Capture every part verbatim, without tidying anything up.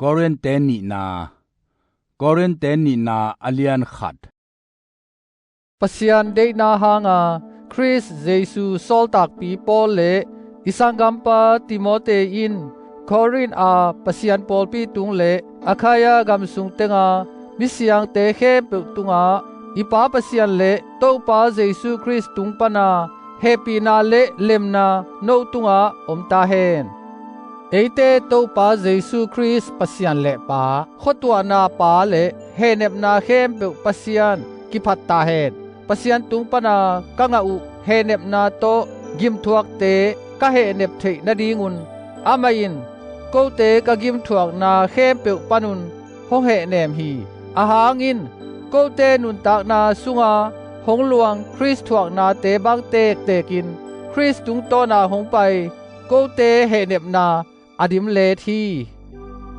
Korinth nihna, Korinth nihna a lian khat. Pasian deihna hanga Khrist Jesu sawltakpi Paul le i sanggampa Timote in Korinth a Pasian pawlpi tung le Akhaia gam sung tenga misiangte khempeuh tungah i Pa Pasian le Topa Jesu Khrist tung pana hehpihna le lemna no tungah om ta hen. Eite Topa Jesu Khrist Pasian le Pa, khuatuahna Pa le hehnepna khempeuh Pasian kiphat ta hen. Pasian tung pana ka ngah uh hehnepna tawh gimthuakte ka hehnep theih nadingun amah in kote ka gimthuakna khempeuh panun hong hehnem hi. Ahang in kote nuntakna sunga hong luang Khrist thuaknate bang tektekin Khrist tungtawna hong pai kote hehnepna a dimlet hi.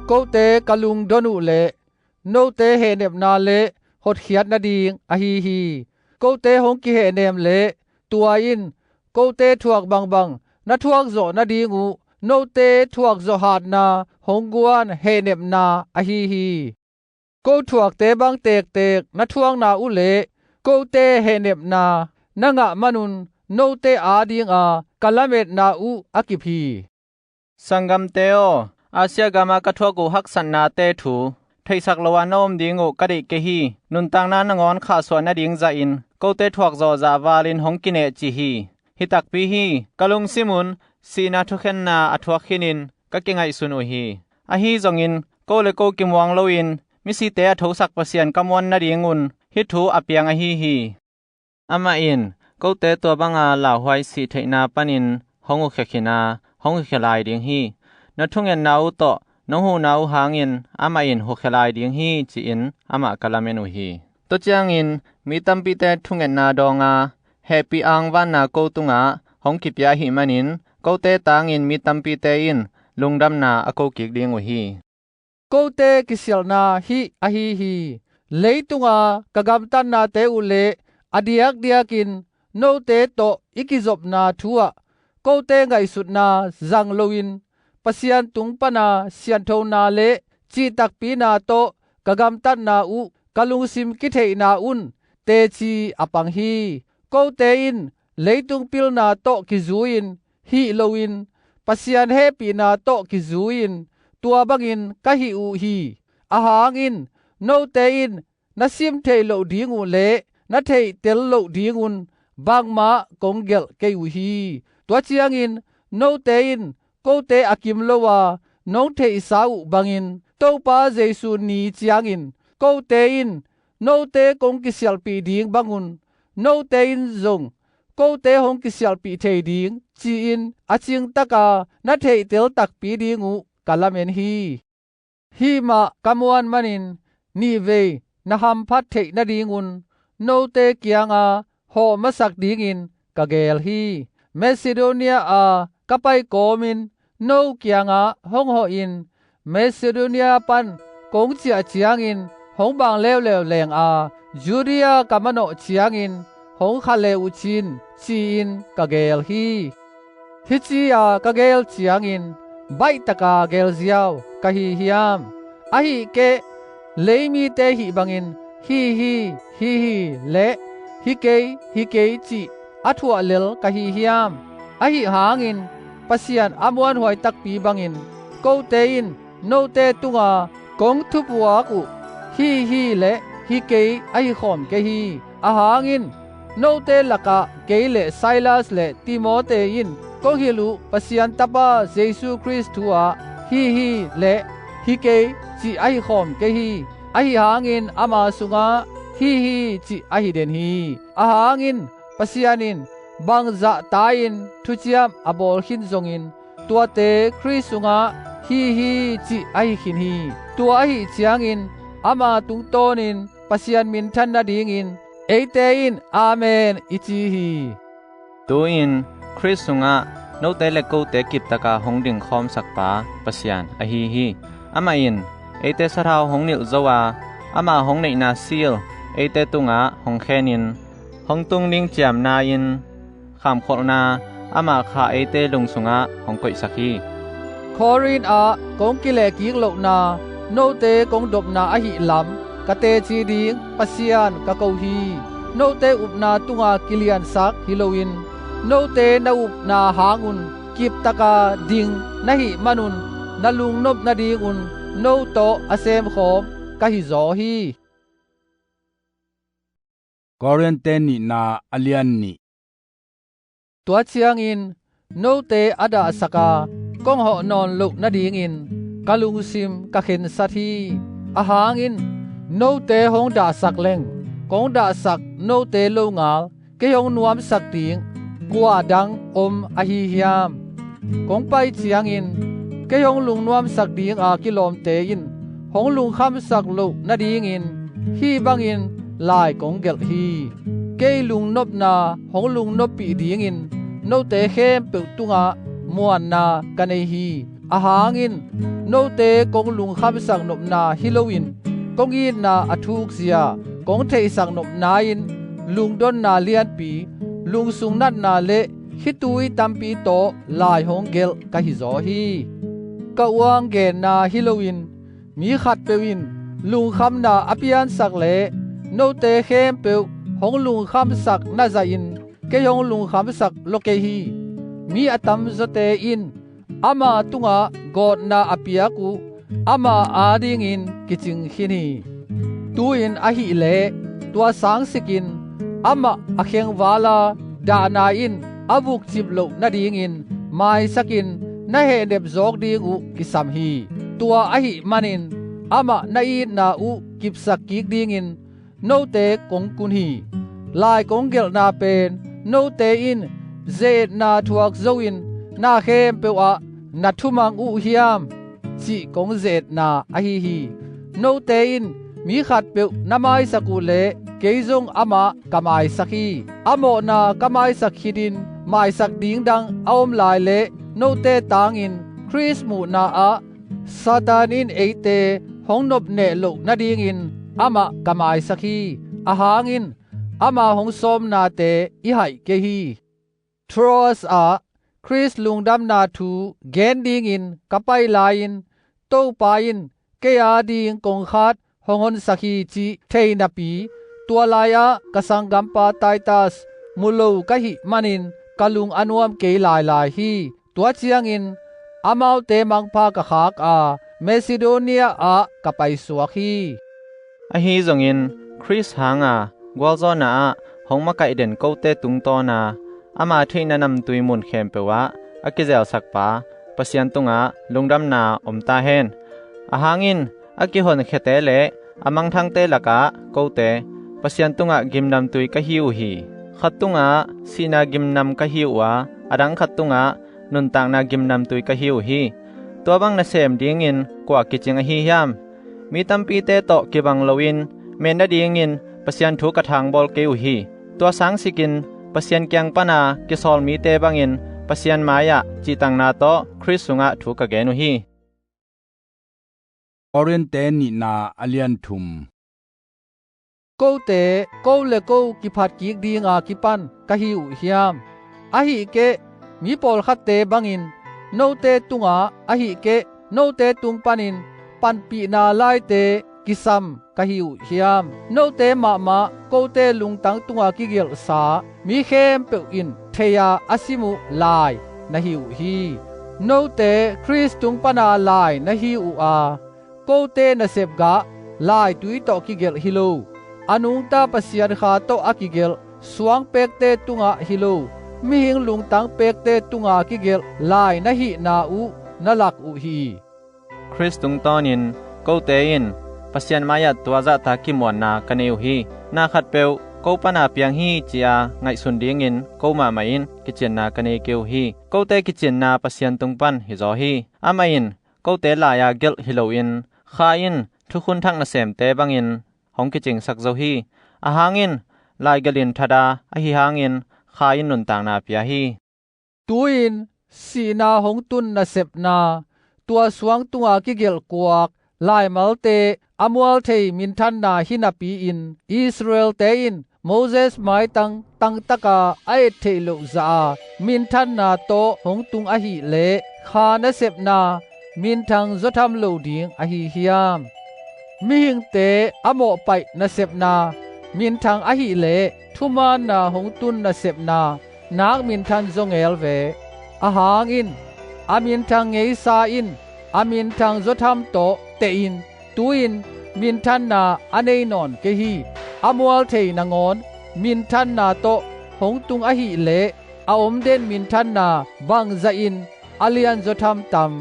Kote ka lungdon uh le note hehnepna le hotkhiat nading ahi hi. Kote hong kihehnem le tua in kote thuak bangbang na thuak zawh nading uh note thuak zawh hatna hong guan hehnepna ahi hi. Ko thuakte bang tektek na thuakna uh le kote hehnepna na ngah manun note adinga ka lametna uh a kip hi. Sanggamte aw, Asia gama ka thuak uh haksatnate thu theihsak lo a na om ding uh ka deih kei hi. Nuntakna nangawn khahsuah nading zahin kote thuak zawh zah valin hong kineh ci hi. Hi takpi hi. Ka lungsim un sihna thukhenna a thuak khinin ka kingaihsun uh hi. Ahi zongin ko le ko kimuang loin misite a thosak Pasian ka muan nadingun hih thu a piang ahi hi. Amah in kote tua banga lauhuai sih theihna panin hong hukhia khin a, hong hukhia lai ding hi. Na thungetna uh tawh nong huhna uh hangin amah in hukhia lai ding hi, ci-in amah ka lamen uh hi. Tua ciangin mi tampite thungetna dawnga hehpih angvanna ko tungah hong kipia ahih manin kote tangin mi tampite in lungdamna a ko kik ding uh hi. Kote kisialhna hih ahi hi. Leitunga ka gamtatnate uh le a diakdiakin note tawh i kizopna thu-ah kote ngaihsutna zang loin Pasian tung pana sianthona le cihtakpina tawh ka gamtatna uh ka lungsim kitheihna un teci a pang hi. Kote in leitung pilna tawh kizui-in hih loin Pasian hehpihna tawh kizui-in tua bangin ka hih uh hi. Ahang in note in na sim theih loh ding uh le na theihtel loh dingun bangmah kong gelh kei uh hi. Tua ciangin note in kote a kim lo a nong theihsa uh bangin Topa Jesu ni ciangin kote in note kong kisialhpih ding bangun note in zong kote hong kisialhpih thei ding ci-in a cingtaka na theihtel takpi ding uh ka lamen hi. Hih mah ka muan manin nihvei na hamphat theih nadingun note kianga hawh masak dingin ka geel hi. Macedonia a ka pai kawmin no kiangah hong hawhin Macedonia pan kong ciah ciangin hong bang leuleu leng a, Judea ka manawh ciangin hong kha le uh cin ci-in ka geel hi. Hih ci-a ka geel ciangin baihtaka geelziau ka hi hiam? Ahih keh leimite hih bangin hi hi, hi hi le hi kei, hi kei cih a thuah lel ka hi hiam? Ahi hangin Pasian a muanhuai takpi bangin kote in note tunga kong thupuak uh hi hi le hi kei ahi khawm kei hi. Ahang in note lakah kei le Silas le Timote in kong hilh uh Pasian Tapa Jesu Khrist thu-ah hi hi le hi kei cih ahi khawm kei hi. Ahi hangin ama sungah hi hi cih ahi den hi. Ahang in Pasian in bangzah ta-in thuciam a bawl khin zongin tuate Khrist sungah hi hi cih ahi khin hi. Tua ahih ciangin ama tungtawnin Pasian minthan nadingin eite in Amen i ci hi. Tu-in Khrist sungah note le kote kiptaka hong dingkhawmsakpa Pasian ahi hi. Amah in eite sathau hong nilh zo a, ama hong neihna sil eite tungah hong khenin hong tung ding ciamna-in khamkholhna amah kha eite lung sungah hong koihsak hi. Korinth ah kong kilehkik lohna Note kong dopna ahih lam ka teci ding Pasian ka ko hi. Note upna tunga kiliansak hi loin, note na upna hangun kiptaka ding na hih manun, na lungnop nadingun no tawh a semkhawm ka hizaw hi. Korinte nihna a lian nih. Tua ciangin note a dahsaka kong hawh nawn loh nadingin ka lungsim ka khensat hi. Ahang in note hong dahsak leng, kong dahsak note longal kei hong nuamsak ding kua dang om ahi hiam? Kong pai ciangin kei hong lungnuamsak dinga kilawmte in hong lungkhamsak loh nadingin hih bangin lai kong gelh hi. Kei lungnopna hong lungnoppih dingin note khempeuh tungah muanna ka nei hi. Ahang in note kong lungkhamsak nopna hi loin, kong itna a thukzia kong theihsak nopna in lungdonna lianpi, lungsung natna le khitui tampi tawh lai hong gelh ka hizaw hi. Ka uang genna hi loin, mi khatpeuh in lungkhamna a piansak le note khempeuh hong lungkhamsak na zahin kei hong lungkhamsak lo kei hi. Mi a tamzawte in ama tungah gawtna a piak uh ama adingin kicing khin hi. Tu-in ahileh tua sangsikin amah a khengvala dahna in a vukcip loh nadingin maisakin na hehnep zawk ding uh kisam hi. Tua ahih manin amah na itna uh kipsak kik dingin note kong kun hi. Lai kong gelhna pen note in ze-etna thuak zo-in na khempeuh ah na thumang uh hiam, cih kong ze-etna ahi hi. Note in mi khatpeuh na maisak uh leh kei zong amah ka maisak hi. A mawhna ka maisak khitin maisak ding dang a om lai leh note tangin Khrist muhna ah Satan in eite hong nopneh loh nadingin amah ka maisak hi. Ahang in ama hong sawmnate i haih kei hi. Troas ah Khrist lungdamna thu gen dingin ka pai lai-in Topa in kei ading kongkhat hong honsak hi cih thei napi, tua lai-ah ka sanggampa Titus mu lo ka hih manin ka lung a nuam kei lailai hi. Tua ciangin amaute mangpha ka khak a, Macedonia ah ka paisuak hi. Ahi zongin Khrist hanga gualzawhna ah hong makaih den kote tungtawna ama theihna namtui mun khempeuh ah a kizelsakpa Pasian tungah lungdamna om ta hen. Ahang in a kihonkhiate le a mangthangte lakah kote Pasian tungah gimnamtui ka hi uh hi. Khat tungah sihna gimnam ka hi uh a, a dang khat tungah nuntakna gimnamtui ka hi uh hi. Tua bang nasem dingin kua kicing ahi hiam? Mi tampite tawh kibang loin men nadingin Pasian thu ka thangbawl kei uh hi. Tua sangsikin Pasian kiang pana kisawl mite bangin Pasian mai-ah cihtakna tawh Khrist sungah thu ka gen uh hi. Korinte nihna a lian thum. Kote ko le ko kiphat kik dinga kipan ka hi uh hiam? Ahih keh mi pawlkhatte bangin note tungah, ahih keh note tung panin panpihna laite kisam ka hi uh hiam? Note mahmah kote lungtang tunga kigelhsa mi khempeuh in thei-a a sim uh lai na hi uh hi. Note Khrist tung pana lai na hi uh a, kote nasep gah laitui tawh kigelh hi lo, a nungta Pasian Kha tawh a kigelh suangpekte tungah hi lo, mihing lungtang pekte tunga kigelh lai na hihna uh na lak uh hi. Khrist tungtawnin kote in Pasian mai-ah tua zahta kimuanna ka nei uh hi. Na khatpeuh ko pana piang hi ci-a ngaihsun dingin ko mahmah in kicinna ka nei kei uh hi. Kote kicinna Pasian tung pan hizaw hi. Amah in kote lai-a gelh hi loin Kha in thukhun thak nasemte bangin hong kicingsak zo hi. Ahang in laigelhin that a, ahi hangin Kha in nuntakna pia hi. Tu-in sihna hong tun nasepna, tua suang tunga kigelh kuak laimalte a mual thei minthanna hi napi-in Israel-te in Moses maitang tangtaka a et theih loh zah a minthanna tawh hong tung ahileh Kha nasepna minthang zawtham lo ding ahi hiam? Mihingte a mawhpaih nasepna minthang ahileh thumaanna hong tun nasepna nak minthan zaw ngel ve. Ahang in a minthang ngeisa in a minthang zawtham tawh tehin tu-in minthanna a nei nawn kei hi. A mual thei nangawn minthanna tawh hong tung ahileh a om den minthanna bangzahin a lianzaw thamtam?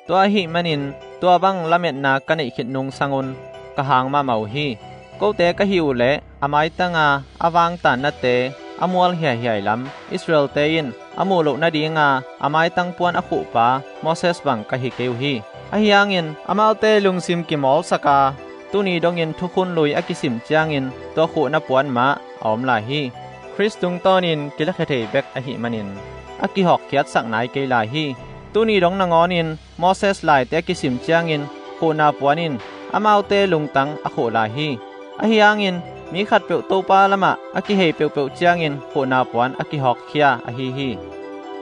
Tua ahih manin tua bang lametna ka neih khit nung sangun ka hang mahmah uh hi. Kote ka hih uh leh a maitanga a vangtannate a mual hiaihiai lam Israelte in a muh loh nadinga a maitang puan a khuhpa Moses bang ka hi kei uh hi. Ahi hangin amaute lungsim kimawlsaka tuni dongin thukhun lui a kisim ciangin tua khuhna puan mah a om lai hi. Khrist tungtawnin kilakhia thei bek ahih manin a kihawkkhiatsak nai kei lai hi. Tuni dong nangawnin Moses laite a kisim ciangin khuhna puan in amaute lungtang a khuh lai hi. Ahi hangin mi khatpeuh Topa lamah a kihei peuhpeuh ciangin khuhna puan a kihawkkhia ahi hi.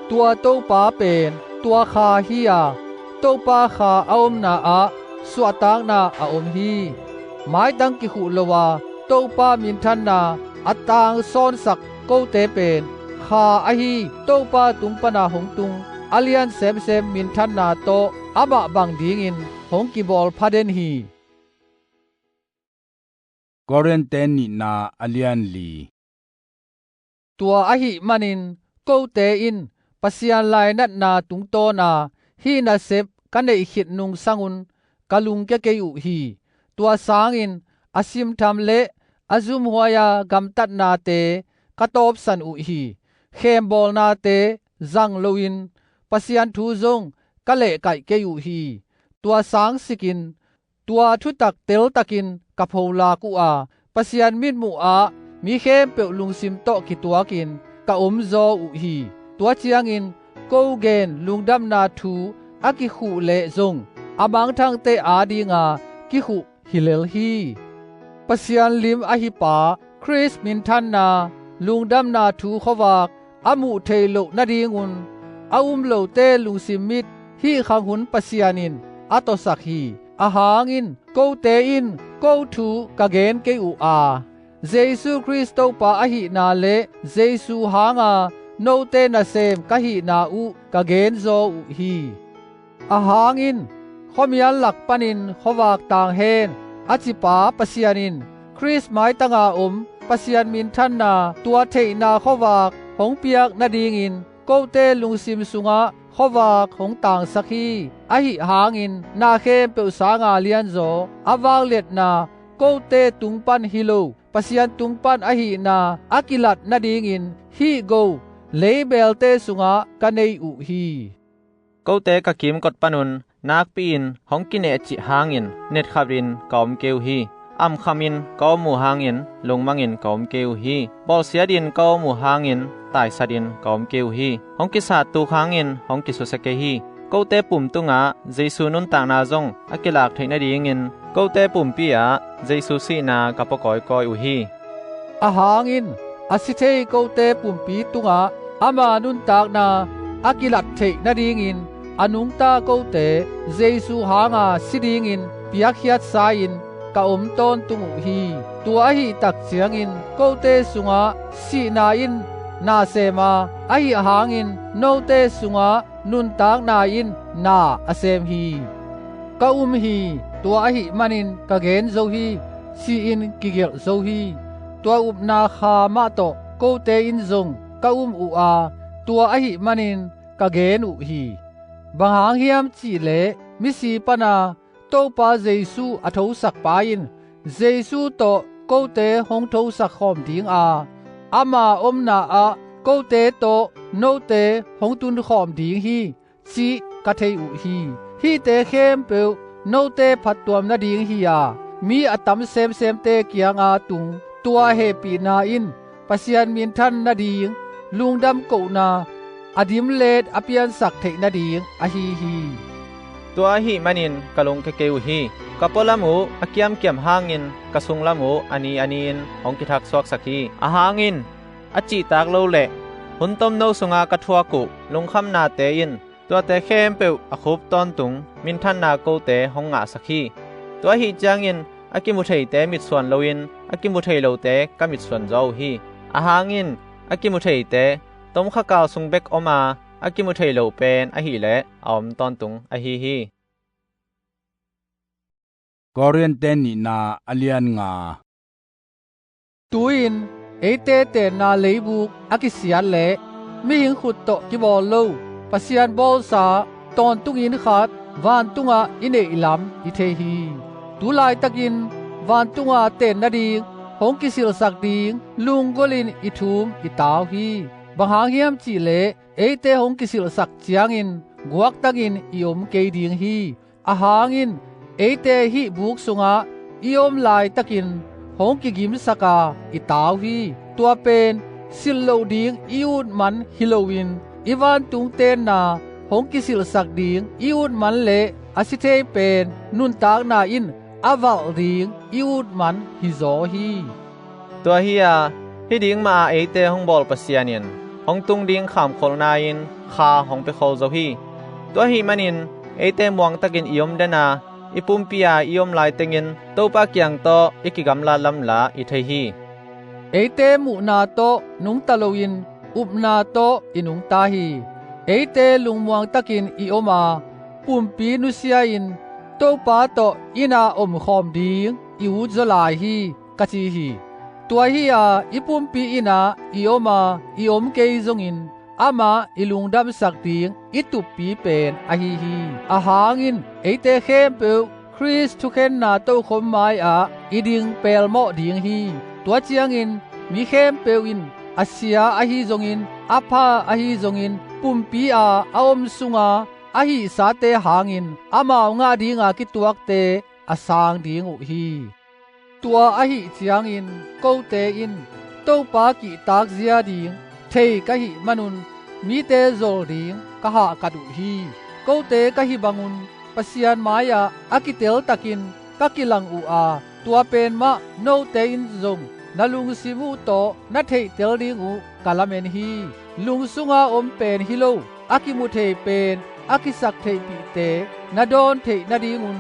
Tua Topa pen tua Kha hi-a Topa Kha a omna ah suahtakna a om hi. Maitang kikhuh lo a Topa minthanna a tangsawnsak kote pen Kha ahi Topa tung pana hong tung a lian semsem minthanna tawh amah bang dingin hong kibawl pha den hi. Korinth nihna a lian li. Tua ahih manin kote in Pasian lainatna tungtawna hih nasep ka neih khit nung sangun ka lungkia kei uh hi. Tua sangin a simtham le a zumhuai-a gamtatnate ka tawpsan uh hi. Khembawlnate zang loin Pasian thu zong ka lehkaih kei uh hi. Tua sangsikin tua thutak teltakin ka pholak uh a, Pasian mitmuh ah mi khempeuh lungsim tawh kituakin ka omzaw uh hi. Tua ciangin ko gen lungdamna thu a kikhuh leh zong a mangthangte adinga kikhuh hi lel hi. Pasian lim ahi pa Khrist minthanna lungdamna thu khuavak a muh theih loh nadingun a um lote lungsim mit hih khang hun Pasian in a tawsak hi. Ahang in kote in ko thu ka gen kei uh a, Jesu Khrist Topa ahihna le Jesu hanga note nasem ka hihna uh ka genzaw uh hi. Ahang in khuamial lak panin khuavak tang hen a cipa Pasian in Khrist maitanga om Pasian minthanna tua theihna khuavak hong piak nadingin kote lungsim sungah khuavak hong tangsak hi. Ahi hangin na khempeuh sanga lianzaw a vangliatna kote tung pan hi lo Pasian tung pan ahihna a kilat nadingin hih go leibelte sungah ka nei uh hi. Kote ka kimkot panun nakpi-in hong kinehcih hangin netkhamin ka om kei uh hi. Amkhamin ka om uh hangin lungmangin ka om kei uh hi. Bawlsiatin ka om uh hangin taisatin ka om kei uh hi. Hong kisattuk hangin hong kisusia kei hi. Kote pum tungah Jesu nuntakna zong a kilak theih nadingin kote pumpi ah Jesu sihna ka pua kawikawi uh hi. Ahang in a si thei kote pumpi tungah ama nuntakna a kilat theih nadingin a nungta kote Jesu hanga si dingin piakkhiatsa-in ka om tawntung uh hi. Tua ahih tak ciangin kote sungah sihna in na sem a, ahi hangin note sungah nuntakna in na a sem hi. Ka um hi, tua ahih manin ka gen zo hi, ci-in kigelh zo hi. Tua upna kha mah tawh kote in zong ka um uh a, tua ahih manin ka gen uh hi. Bang hang hiam cihleh misi pana Topa Jesu a thosakpa in Jesu tawh kote hong thosak khawm dinga, ama omna ah kote tawh note hong tunkhawm ding hi, cih ka thei uh hi. Hihte khempeuh note phattuam nading hi-a, mi a tam semsemte kianga tung tua hehpihna in Pasian minthan nading, lungdam kohna, a dimlet a piansak theih nading ahi hi. Tua ahih manin ka lungkia kei uh hi. Ka pualam uh a kiamkiam hangin ka sunglam uh a ni a ni-in hong kithaksuaksak hi. Ahang in a cihtak lo le hun tomno sunga ka thuak uh lungkhamnate in Tuate khempeuh a khup tawntung minthanna kote hong ngahsak hi. Tua ahih ciangin a kimu theite mitsuan loin a kimu thei lote ka mitsuan zaw uh hi. Ahang in a kimu theite tomkha kal sung bek om a, a kimu thei lo pen ahileh a om tawntung ahi hi. Korinth nihna a lian nga. Tu-in eite tenna leibuk a kisiat leh mihing khut tawh kibawl lo Pasian bawlsa tawntungin khat vantungah i neih lam i thei hi. Tu laitakin vantunga ten nading hong kisilhsak ding lunggulhin i thum i tau hi. Bang hang hiam cihleh eite hong kisilhsak ciangin guaktangin i om kei ding hi. Ahang in eite hih buk sungah i om laitakin hong kigimsak a i tau hi. Tua pen silh loh ding i ut man hi loin i vantung tenna hong kisilhsak ding i ut man le a si thei pen nuntakna in a valh ding i ut man hi zaw hi. Tua hi-a hih ding mah a eite hong bawl Pasian in hong tung ding khamkholhna in kha hong piakhol zo hi. Tua ahih manin eite muangtakin i om den a, i pumpi a i om laitengin Topa kiang tawh i kigamla lamla i thei hi. Eite muhna tawh nungta loin upna tawh i nungta hi. Eite lungmuangtakin i om a, pumpi nusia-in Topa tawh inn a omkhawm ding i ut zaw lai hi, ka ci hi. Tua hi-a i pumpi inn ah i om a, i om kei zongin amah i lungdamsak ding i tuppi pen ahi hi. Ahang in eite khempeuh Khrist thukhenna tokhom mai-ah i ding pelmawh ding hi. Tua ciangin mi khempeuh in a sia ahi zongin a pha ahi zongin pumpi a a om sunga a hihsate hangin amau ngah dinga kituakte a sang ding uh hi. Tua ahih ciangin kote in Topa kihtakzia ding thei ka hih manun mite zol ding ka hahkat uh hi. Kote ka hih bangun Pasian mai-ah a kiteltakin ka kilang uh a, tua pen mah note in zong na lungsim uh tawh na theihtel ding uh ka lamen hi. Lung sunga om pen hi lo, a kimu thei pen a kisak theihpihte na dawn theih nadingun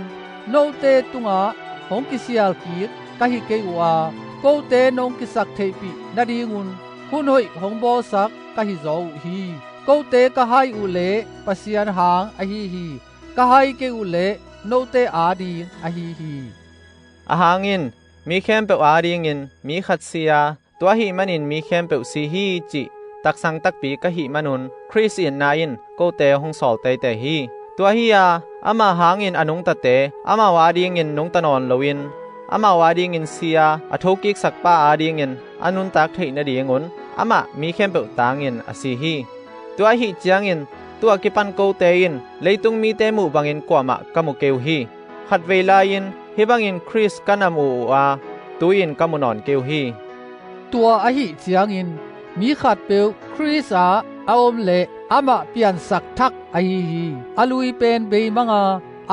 note tungah hong kisial kik ka hi kei uh a, kote nong kisak theihpih nadingun hun hoih hong bawlsak ka hi zaw uh hi. Kote ka hai uh leh Pasian hang ahi hi. Ka hai kei uh leh note ading ahi hi. Ahang in mi khempeuh adingin mi khat si a, tua ahih manin mi khempeuh si hi cih taksang takpi ka hih manun Khrist itna in kote hong sawl teitei hi. Tua hi-a amah hangin a nungtate amau adingin nungta nawn loin amau adingin si a, a thokiksak pa adingin a nuntak theih nadingun amah mi khempeuh tangin a si hi. Tua ahih ciangin tu-a kipan kote in leitung mite muh bangin kuamah ka mu kei uh hi. Khatvei lai-in hih bangin Khrist ka na mu uh a, tu-in ka mu nawn kei uh hi. Tua ahih ciangin mi khatpeuh Khrist ah a om leh amah piansak thak ahi hi. A lui pen beimang a,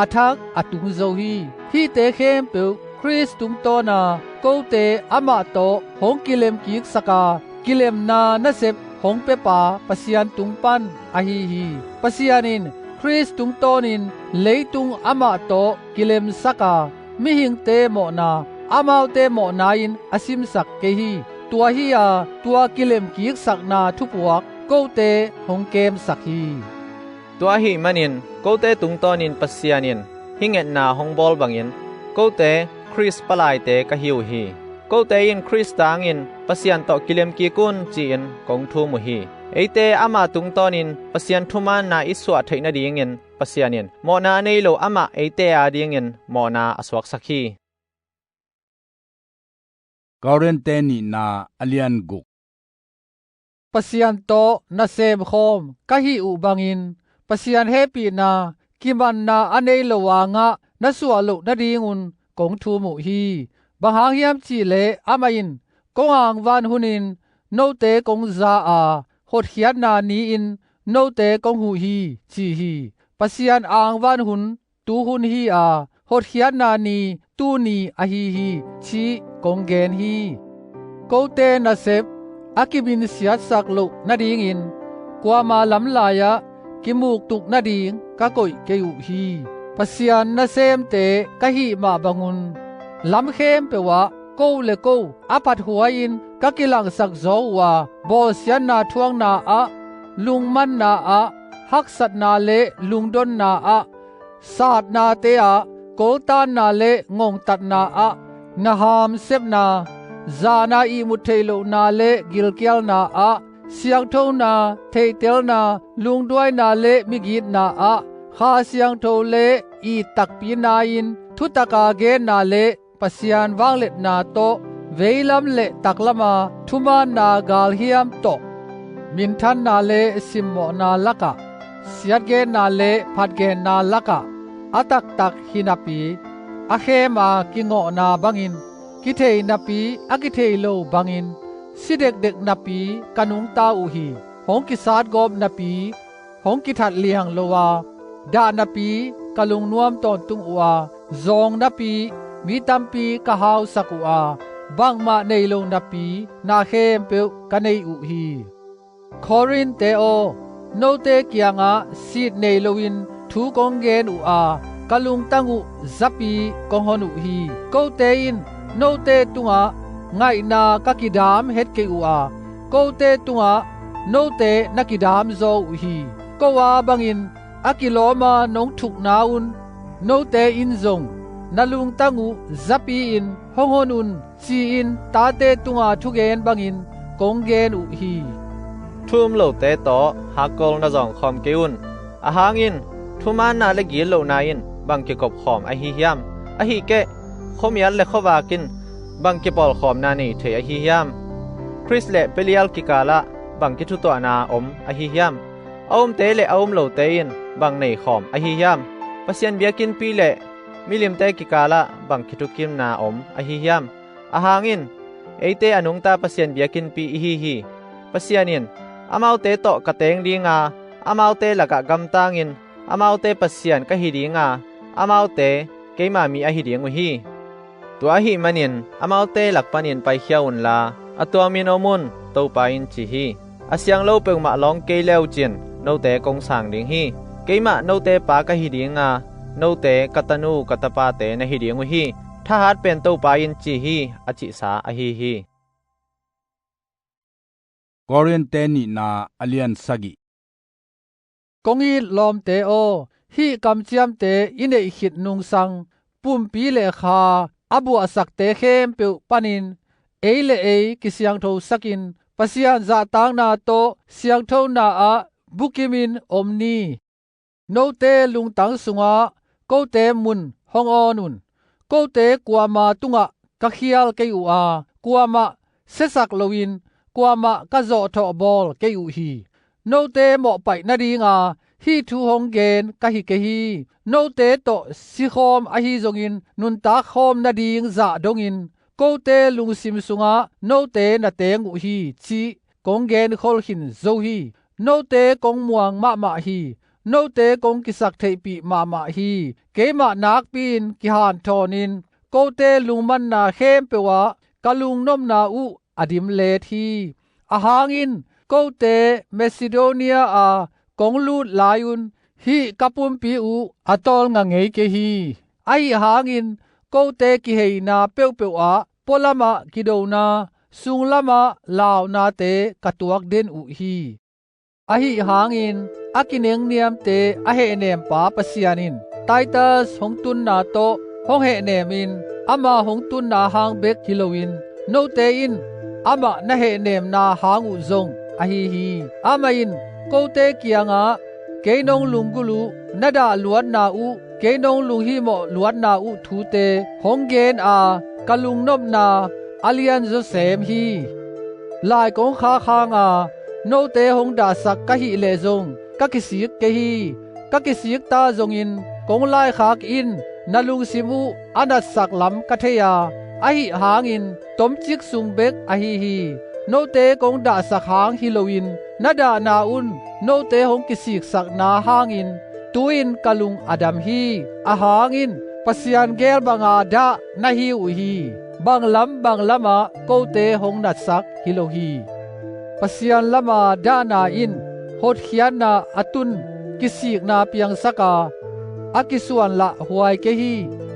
a thak a tung zo hi. Hihte khempeuh Khrist tungtawna kote amah tawh hong kilemkiksak a, kilemna nasep hong pepa Pasian tung pan ahi hi. Pasian in Khrist tungtawnin leitung amah tawh kilemsak a, mihingte mawhna amaute mawhna in a simsak kei hi. Tua hi-a tua kilemkiksakna thupuak kote hong kemsak hi. Tua ahih manin kote tungtawnin Pasian in hih ngetna hong bawl bangin kote Khrist palaite ka hi uh hi. Kote in Khrist tangin Pasian tawh kilemkik un ci-in kong thum uh hi. Eite ama tungtawnin Pasian thumaanna i suah theih nadingin Pasian in mawhna a nei lo amah eite adingin mawhna a suaksak hi. Korinth nihna a lian guk. Pasian tawh nasem khawm ka hih uh bangin Pasian hehpihna kimanna a nei lo a ngah na suah loh nadingun kong thum uh hi. Bang hang hiam cihleh amah in kong angvan hunin note kong za a, hotkhiatna ni-in note kong huh hi, ci hi. Pasian angvan hun tu hun hi a, hotkhiatna ni tuni ahi hi, cih kong gen hi. Kote nasep a kiminsiatsak loh nadingin kuama lamlai-ah kimuktuk nading ka koih kei uh hi. Pasian nasemte ka hih mah bangun lam khempeuh ah ko le ko a phathuai-in ka kilangsak zaw uh a, bawlsiatna thuakna ah, lungmanna ah, haksatna le lungdonna ah, satnate ah, koltanna le ngongtatna ah, na hamsepna, zana ihmut theih lohna le gilkialna ah, siangthona, theihtelna, lungduaina le migitna ah, Kha Siangtho le it takpina-in thutaka genna le Pasian vangliatna tawh veilam le taklama thumaanna galhiam tawh minthanna le simmawhna lakah, siatgenna le phatgenna lakah a taktak hi napi, a khema kingawhna bangin, kithei napi a kithei lo bangin, si dekdek napi ka nungta uh hi. Hong kisatgawp napi, hong kithat liang lo a, dah napi ka lungnuam tawntung uh a, zawng napi mi tampi ka hausak uh a, bangmah nei lo napi na khempeuh ka nei uh hi. Korinth-te aw, note kiangah sit nei loin thu kong gen uh a, ka lungtang uh zapi kong hon uh hi. Kote in note tungah ngaihna ka kidam het kei uh a, kote tungah note na kidam zaw uh hi. Ko a bangin a kilawma nong thukna un, note in zong na lungtang uh zapi-in hong hon un, ci-in tate tunga thugen bangin kong gen uh hi. Thu um lote tawh hakkol na zawngkhawm kei un. Ahang in, thumaanna le gitlohna in bang kikopkhawm ahi hiam? Ahih keh, khuamial le khuavak in bang kipawlkhawmna nei thei ahi hiam? Khrist le Belial kikalah bang kithutuahna om ahi hiam? A umte le a um lote in bang neikhawm ahi hiam? Pasian biakinnpi le milimte kikalah bang kithukimna om ahi hiam? Ahang in, eite a nungta Pasian biakinnpi ihi hi. Pasian in, amaute tawh ka teng dinga, amaute lakah gamtangin, amaute Pasian ka hi dinga, amaute keima mi ahi ding uh hi. Tua ahih manin amaute lak panin paikhia unla, a tuamin om un, Topa in ci hi. A siang lo peuhmah lawng kei le uh cin note kong sang ding hi. Keimah note pa ka hi dinga, note ka tanu ka tapate na hi ding uh hi. Thahat pen Topa in ci hi, a cihsa ahi hi. Korinth-te nihna a lian sagih. Kong it lawmte aw, hih kamciamte i neih khit nungsang pumpi le kha a buahsakte khempeuh panin ei le ei kisiangthosakin Pasian zahtakna tawh siangthona ah bukimin om ni. Note lungtang sungah kote mun hong awn un. Kote kuama tungah ka khial kei uh a, kuamah siasak loin kuamah ka zawhthawh bawl kei uh hi. Note mawhpaih nadinga hih thu hong gen ka hi kei hi. Note tawh sikhawm ahi zongin nuntak khawm nading zah dongin kote lungsim sungah note na teng uh hi, cih kong genkhol khin zo hi. Note kong muang mahmah hi. Note kong kisaktheihpih mahmah hi. Keimah nakpi-in kihanthawnin kote lungmanna khempeuh ah ka lungnopna uh a dimlet hi. Ahang in kote Macedonia a kong lut lai-un hih ka pumpi uh a tawlnga ngei kei hi. Ahi hangin kote kiheina peuhpeuh ah pualamah kidona, sunglamah launate ka tuak den uh hi. Ahi hangin a kinengniamte a hehnempa Pasian in Titus hong tunna tawh hong hehnemin, ama hong tunna hang bek hi loin note in amah na hehnemna hang uh zong ahi hi. Amah in kote kiangah kei nong lunggulh uh, na dah luatna uh, kei nong lunghihmawh luatna uh thute hong gen a, ka lungnopna a lianzaw sem hi. Lai kong khak hanga note hong dahsak ka hih leh zong ka kisik kei hi. Ka kisik ta zongin kong laikhak in na lungsim uh a natsak lam ka thei a, ahi hangin tomcik sung bek ahi hi. Note kong dahsak hang hi loin na dahna un note hong kisiksakna hangin tu-in ka lung a dam hi. Ahang in Pasian gel banga dah na hi uh hi. Banglam banglamah kote hong natsak hi lo hi. Pasian lama dahna in hotkhiatna a tun kisikna piangsak a, a kisuanlah huai kei hi.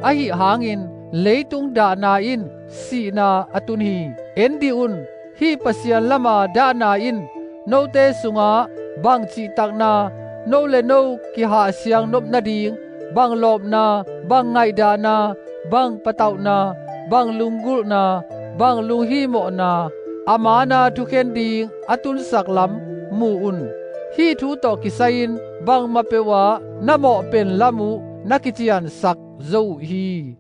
Ahi hangin leitung dahna in sihna a tun hi. En dih un, hih Pasian lama dahna in note sungah bang cihtakna, no le no kihahsiang nop nading, bang lawpna, bang ngaihdahna, bang patauhna, bang lunggulhna, bang lunghihmawhna, a mana thukhen ding a tunsak lam mu un. Hih thu tawh kisai-in bangmah peuhah na mawh pen lam uh na kiciansak zo uh hi.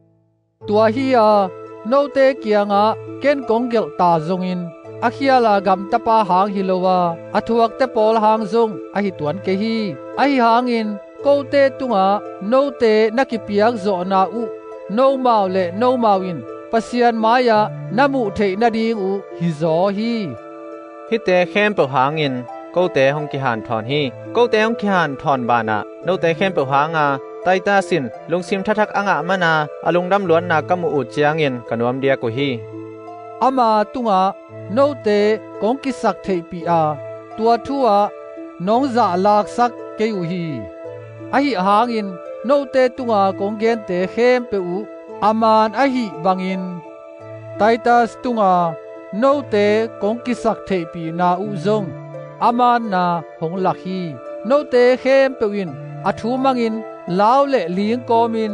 Tua hi-a note kiangah ken kong gelh ta zongin, a khiala gamtapa hang hi lo a, a thuakte pawl hang zong ahi tuan kei hi. Ahi hangin kote tungah note na kipiak zawhna uh nomau le nomau in Pasian mai-ah na muh theih nading uh hizaw hi. Hihte khempeuh hangin kote hong kihanthawn hi. Kote hong kihanthawn banah note khempeuh hanga Titus in lungsim thathak a ngah mana a lungdam luatna ka muh uh ciangin ka nuam diak uh hi. Ama tungah note kong kisak theihpih a, tua thu-ah nong zahlaksak kei uh hi. Ahi hangin note tunga kong gente khempeuh uh a man ahih bangin, Titus tunga note kong kisak theihpihna uh zong a manna hong lak hi. Note khempeuh in a thu mangin lau le ling kawmin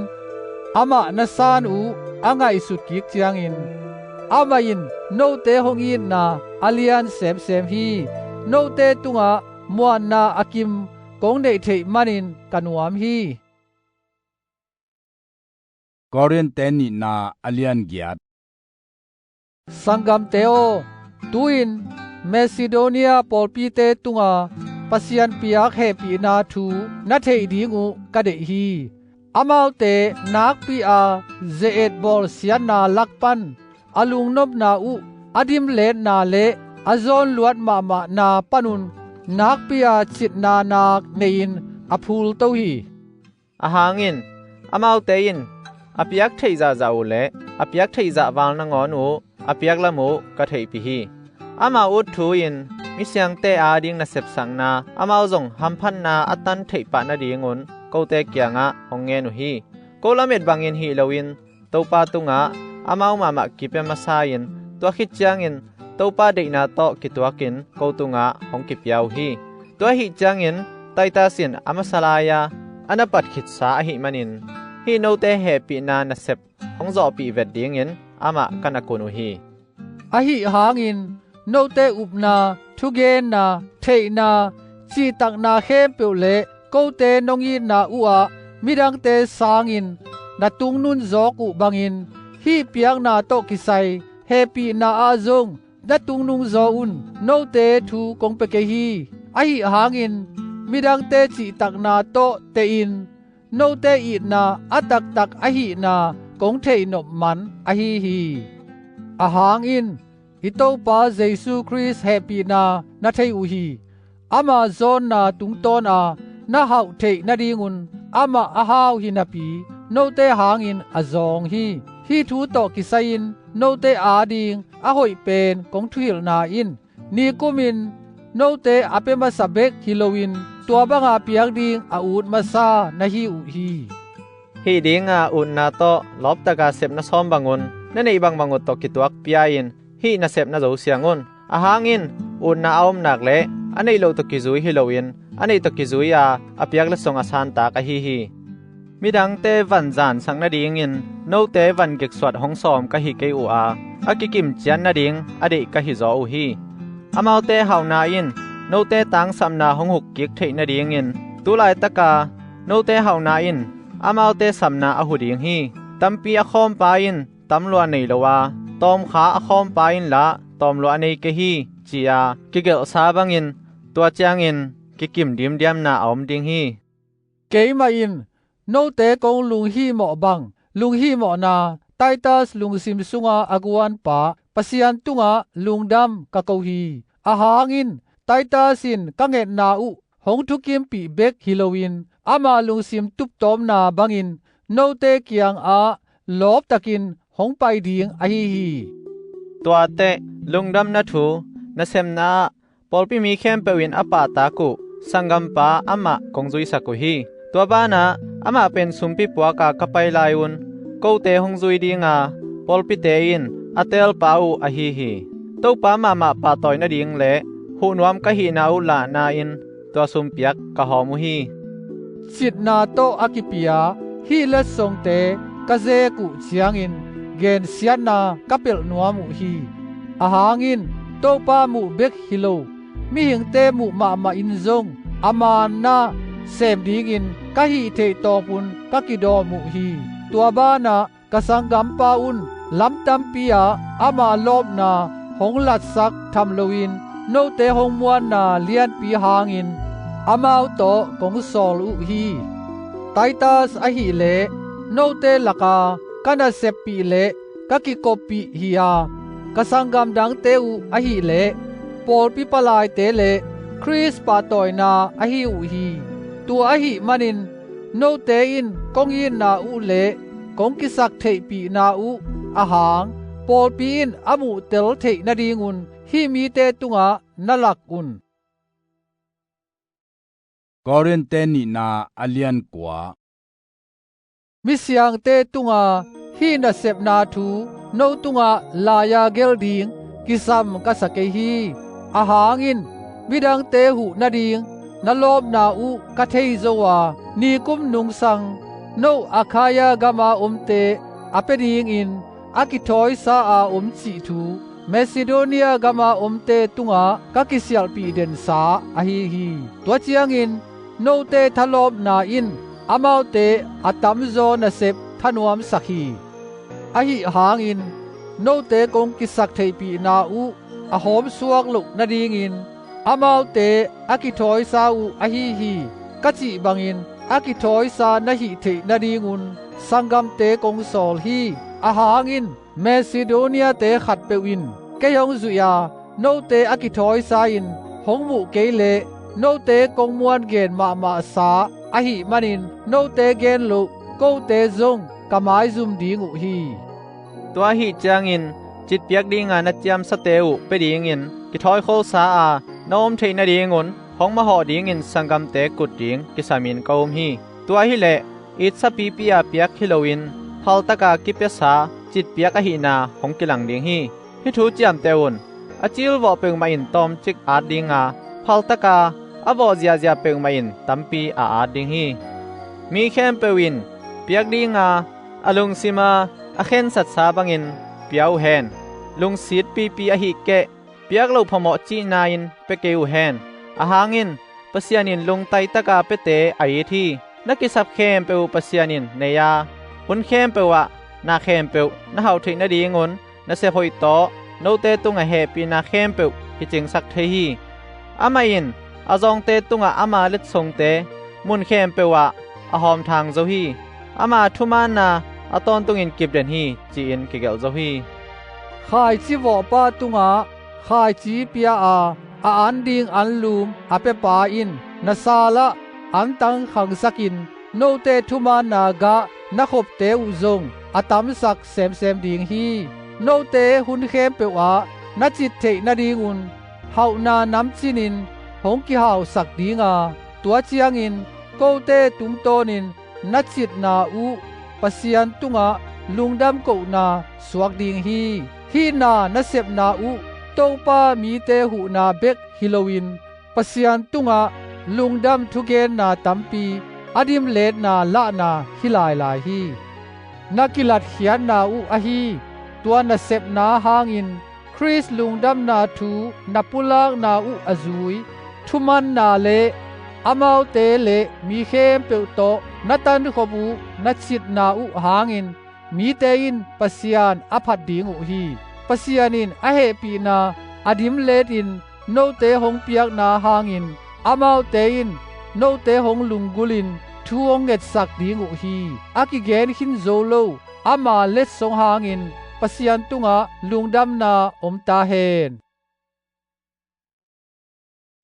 amah na san uh a ngaihsut kik ciangin, amah in note hong itna a lian semsem hi. Note tungah muanna a kim kong neih theih manin ka nuam hi. Korinthte nihna a lian giat. Sanggamte aw, tu-in Macedonia pawlpite tunga Pasian piak hehpihna thu na theih ding uh ka deih hi. Amaute nakpi-a ze-et bawlsiatna lak pan a lungnopna uh, a dimletna le a zawnluat mahmahna panun nakpi-a citna nak nei-in a phulto hi. Ahang in, amaute in a piak theih zahzah uh le a piak theih zah val nangawn uh a piak lam uh ka theihpih hi. Amau ut thu in misiangte ading nasepsakna, amau zong hamphatna a tan theih pah nadingun kote kiangah hong ngen uh hi. Ko lamet bangin hih loin Topa tungah amau mahmah kipia masa in, tua khit ciangin Topa deihna tawh kituakin ko tungah hong kipia uh hi. Tua ahih ciangin Titus in a masa lai-a a na pat khitsa ahih manin, hih note hehpihna nasep hong zawhpih vet dingin amah ka na kun uh hi. Ahi hangin note upna, thugenna, theihna, cihtakna khempeuh le kote nong itna uhah midangte sangin na tungnun zawk uh bangin, hih piakna tawh kisai hehpihna ah zong na tungnung zaw un. Note thu kong pia kei hi. Ahi hangin midangte cihtakna tawh tehin note itna a taktak ahihna kong theihnop man ahi hi. Ahang in i Topa Jesu Khrist hehpihna na thei uh hi. Ama zawnna tungtawna na hauh theih nadingun amah a hau hi napi, note hangin a zawng hi. Hih thu tawh kisai-in note ading a hoih pen kong thuhilhna in, nikumin note a pia masa bek hi loin tua banga piak ding a ut masa na hi uh hi. Hih dinga utna tawh lawptaka sep na sawm bangun na neih bangbang uh tawh kituak pia-in hih nasep na zo siang un. Ahang in utna a om nak le a neih loh tawh kizui hi loin a neih tawh kizui-a a piak letsong a santak ahi hi. Midangte van zansak nadingin note van geksuat hong sawm ka hi kei uh a, a kikim ciat nading a deih ka hizaw uh hi. Amaute hauhna in note tangsapna hong hukkik theih nadingin, tu laitaka note hauhna in amaute sapna a hu ding hi. Tampi a khawmpa in tamlua nei lo a, tawmkha a khawmpa in lah tawmlua a nei kei hi, ci-a kigelhsa bangin tua ciangin kikim dimdiamna a om ding hi. Keimah in note kong lunghihmawh bang lunghihmawhna Titus lungsim sunga a guanpa Pasian tungah lungdam ka ko hi. Ahang in Titus in ka ngetna uh hong thukimpih bek hi loin ama lungsim tuptawpna bangin note kiangah lawptakin hong pai ding ahi hi. Tuateh lungdamna thu nasepna ah pawlpi mi khempeuh in a pahtak uh sanggampa amah kong zuisak uh hi. Tua banah amah pen sumpi puaka ka pai lai-un kote hong zui dinga pawlpite in a teelpa uh ahi hi. Topa mahmah pahtawi nading le huhnuam ka hihna uh lahna-in tua sumpiak ka hawm uh hi. Citna tawh a kipia hih letsongte ka zek uh ciangin gensiatna ka pelh nuam uh hi. Ahang in Topa muh bek hi lo, mihingte muh mahmah in zong a manna sem dingin ka hih theih tawpun ka kidawm uh hi. Tua banah ka sanggampa un lam tampi-ah ama lawpna hong latsak tham loin note hong muanna lianpi hangin amau tawh kong sawl uh hi. Titus ahileh note laka ka naseppih le ka kikoppih hi-a, ka sanggam dangte uh ahileh pawlpi palaite le Khrist pahtawina ahi uh hi. Tua ahih manin note in kong itna uh le kong kisak theihpihna uh ahang pawlpi in a muhtel theih nadingun hih mite tungah na lak un. Korinth nihna a lian kua. Misiangte tunga hih nasepna thu no tungah lai-a gelh ding kisam ka sa kei hi. Ahang in midangte huh nading na lawpna uh ka thei zo a, nikum nungsang no Akhaia gama omte a pia dingin a kithawisa a om cih thu Macedonia gama omte tungah ka kisialhpih densa ahi hi. Tua ciangin note thalawpna in amaute a tamzaw nasep thanuamsak hi. Ahi hangin note kong kisak theihpihna uh a hawmsuak loh nadingin amaute a kithawisa uh ahi hi, ka cih bangin a kithawisa na hih theih nadingun sanggamte kong sawl hi. Ahang in Macedonia-te khatpeuh in kei hong zuih a, note a kithawisa in hong muh kei leh note kong muan gen mahmahsa ahih manin note gen loh kote zong ka maizum ding uh hi. Tua ahih ciangin citpiak dinga na ciamsate uh pia dingin kithawikholsa a na om theih nadingun hong mahawh dingin sanggamte kut ding kisamin ka um hi. Tua hileh itsa pipi a piak hi loin phaltaka kipiasa citpiak ahihna hong kilang ding hi. Hih thu ciamteh un. A cilvawh peuhmah in tawmcik at dinga, phaltaka a vawh ziahziah peuhmah in tampi a at ding hi. Mi khempeuh in piak dinga a lungsima a khensatsa bangin pia uh hen. Lungsit pipi ahih keh piak loh phamawh cihna-in pia kei uh hen. Ahang in Pasian in lungtaitaka piate a it hi. Na kisap khempeuh uh Pasian in nei a, hun khempeuh ah na khempeuh na hauh theih nadingun nasep hoih tawh note tungah hehpihna khempeuh kicingsak thei hi. Amah in a zawngte tungah ama letsongte mun khempeuh ah a hawmthang zo hi. Ama thumaanna a tawntungin kipden hi, ci-in kigelh zo hi. Khaici vawhpa tungah khaici pia a, a an ding anlum a piapa in na salah antang khangsakin note thumaanna gah na khopte uh zong a tamsak semsem ding hi. Note hun khempeuh ah na cit theih nadingun hauhna namcinin hong kihausak dinga, tua ciangin kote tungtawnin na citna uh Pasian tungah lungdam kohna suak ding hi. Hih na nasepna uh Topa mite huhna bek hi loin Pasian tungah lungdam thugenna tampi a dimletna lahna hi lailai hi. Na kilatkhiatna uh ahi tua nasepna hangin Khrist lungdamna thu na pulakna uh a zui thumanna le amaute le mi khempeuh tawh na tankhop uh na citna uh hangin mite in Pasian a phat ding uh hi. Pasian in a hehpihna a dimletin note hong piakna hangin amaute in note hong lunggulhin thu hong ngetsak ding uh hi. A kigen khin zo lo ama letsong hangin Pasian tungah lungdamna om ta hen.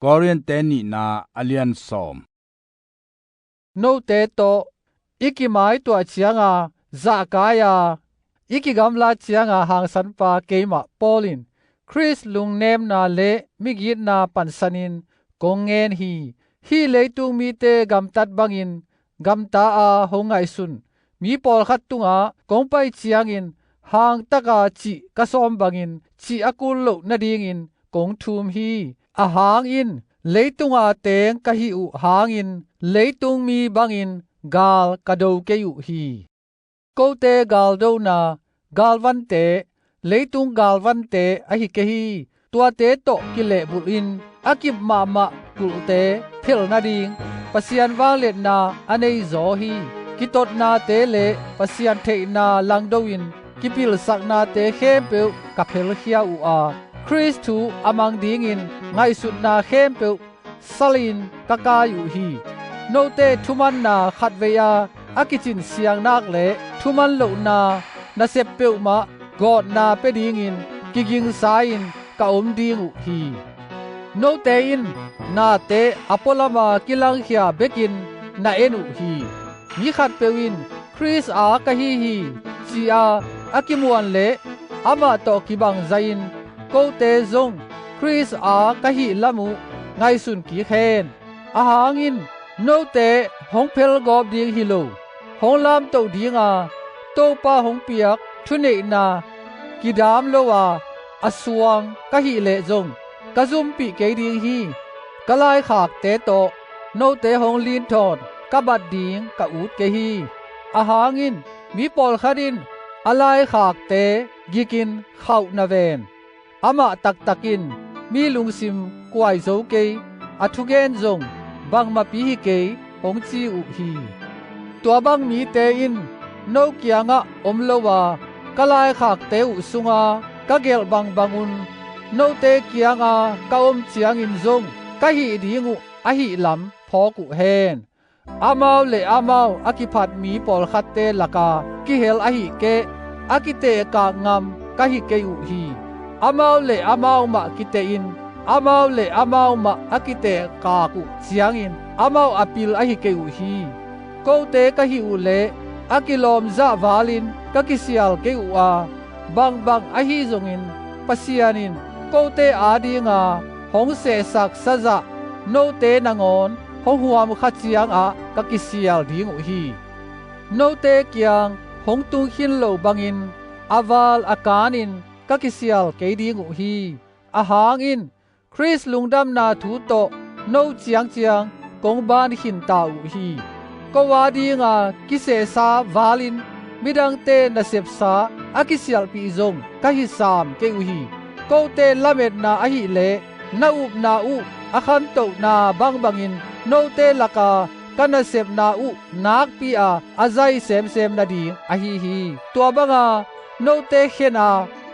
Korinth nihna a lian sawm. Note tawh i kimaituah cianga zahkai a i kigamla cianga hangsanpa keimah Paul in Khrist lungnemna le migitna pansanin kong ngen hi. Hih leitung mite gamtat bangin gamta-a hong ngaihsun mi pawlkhat tungah kong pai ciangin hangtaka cih ka sawm bangin cih a kul loh nadingin kong thum hi. Ahang in leitunga teng ka hih uh hangin leitung mi bangin gal ka do kei uh hi. Kote galdona galvante leitung galvante ahi kei hi. Tuate tawh kilehbulhin a kip mahmah kulhte phel nading Pasian vangliatna a nei zaw hi. Kitotnate le Pasian theihna langdo-in kipilsaknate khempeuh ka phelkhia uh a, Khrist thu a mang dingin ngaihsutna khempeuh salin ka kai uh hi. Note thumanna khatvei-a a kicin siangnak le thuman lohna nasep peuhmah gawtna pia dingin kigingsa-in ka om ding uh hi. Note in nate a pualama kilangkhia bekin na en uh hi. Mi khatpeuh in Khrist aa ka hi hi ci-a a kimuan leh amah tawh kibangzai-in kote zong Khrist aa ka hih lam uh ngaihsun kik hen. Ahang in note hong phelgawp ding hi lo, hong lamtoh dinga Topa hong piak thuneihna kidam lo a a suang ka hih leh zong ka zumpih kei ding hi. Ka laikhakte tawh note hong linthawn ka bat ding ka ut kei hi. Ahang in mi pawlkhat in a laikhakte gikin khauh na ven. Amah taktak in mi lungsim kuai zo kei, a thugen zong bangmahpi hi kei hong ci uh hi. Tua bang mite in no kiangah om lo a ka laikhakte uh sunga ka gelh bangbangun note kianga ka om ciangin zong ka hih ding uh ahih lam phawk uh hen. Amau le amau a kiphat mi pawlkhatte laka kihel ahih keh a kitehkak ngam ka hi kei uh hi. Amau le amau mah kitehin amau le amau mah a kitehkak uh ciangin amau a pil ahi kei uh hi. Kote ka hih uh leh a kilawmzah valin ka kisial kei uh a, bangbang ahi zongin Pasian in kote adinga hong sehsak sazah note nangawn hong huam kha ciangah ka kisial ding uh hi. Note kiang hong tung khin lo bangin a val a kanin ka kisial kei ding uh hi. Ahang in Khrist lungdamna thu tawh no ciangciang kong ban khinta uh hi. Ko adinga kisehsa valin midangte nasepsa a kisialhpih zong ka hi sam kei uh hi. Kote lametna ahileh na upna uh a khantohna bangbangin note laka ka nasepna uh nakpi-a a zai semsem nading ahi hi. Tua banga note khena